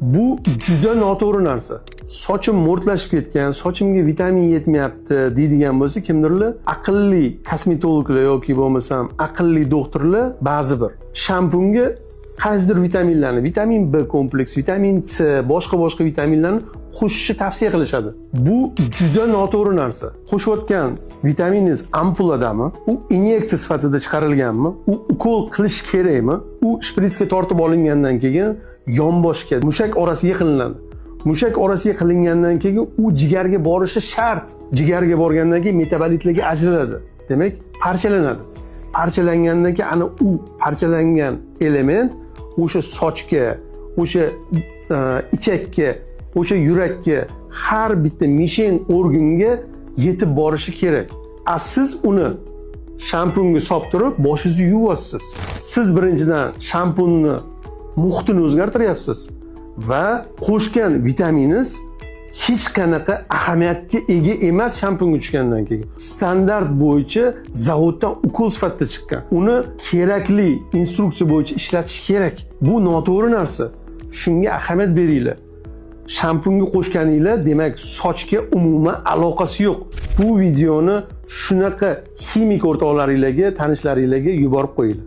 Bu juda noto'g'ri narsa. Sochim mo'rtlashib ketgan, sochimga vitamin yetmayapti deydigan bo'lsa, kimdirlar, aqlli kosmetologlar yoki bo'lmasam aqlli doktorlar ba'zi bir shampunga qaysidir vitaminlarni, vitamin B kompleks, vitamin C, boshqa boshqa vitaminlarni qo'shishni tavsiya qilishadi. Bu juda noto'g'ri narsa. Qo'shayotgan vitaminingiz ampuladami? U inyeksiya sifatida chiqarilganmi? U ukol qilish kerakmi? U shpritsga tortib olingandan keyin yonboshga, mushak orasiga qilinadi. Mushak orasiga qilingandan keyin u jigarga borishi shart. Jigarga borgandan keyin metabolitlarga ajraladi. Demak, parchalanadi. Parchalangandan keyin ana u parchalangan element o'sha sochga, o'sha ichakka, o'sha yurakka, har bitta mishen organga yetib borishi kerak. A siz uni shampunga solib turib boshingizni yuvasiz. Siz birinchidan shampunni muhitini o'zgartiryapsiz va qo'shgan vitaminingiz hech qanaqa ahamiyatga ega emas shampunga tushgandan keyin. Standart bo'yicha zavoddan ukol sifatida chiqqan. Uni kerakli instruksiya bo'yicha ishlatish kerak. Bu noto'g'ri narsa. Shunga ahamiyat beringlar. Shampunga qo'shganinglar, demak, sochga umuman aloqasi yo'q. Bu videoni shunaqa ximik o'rtoqlaringlarga, tanishlaringlarga yuborib qo'yinglar.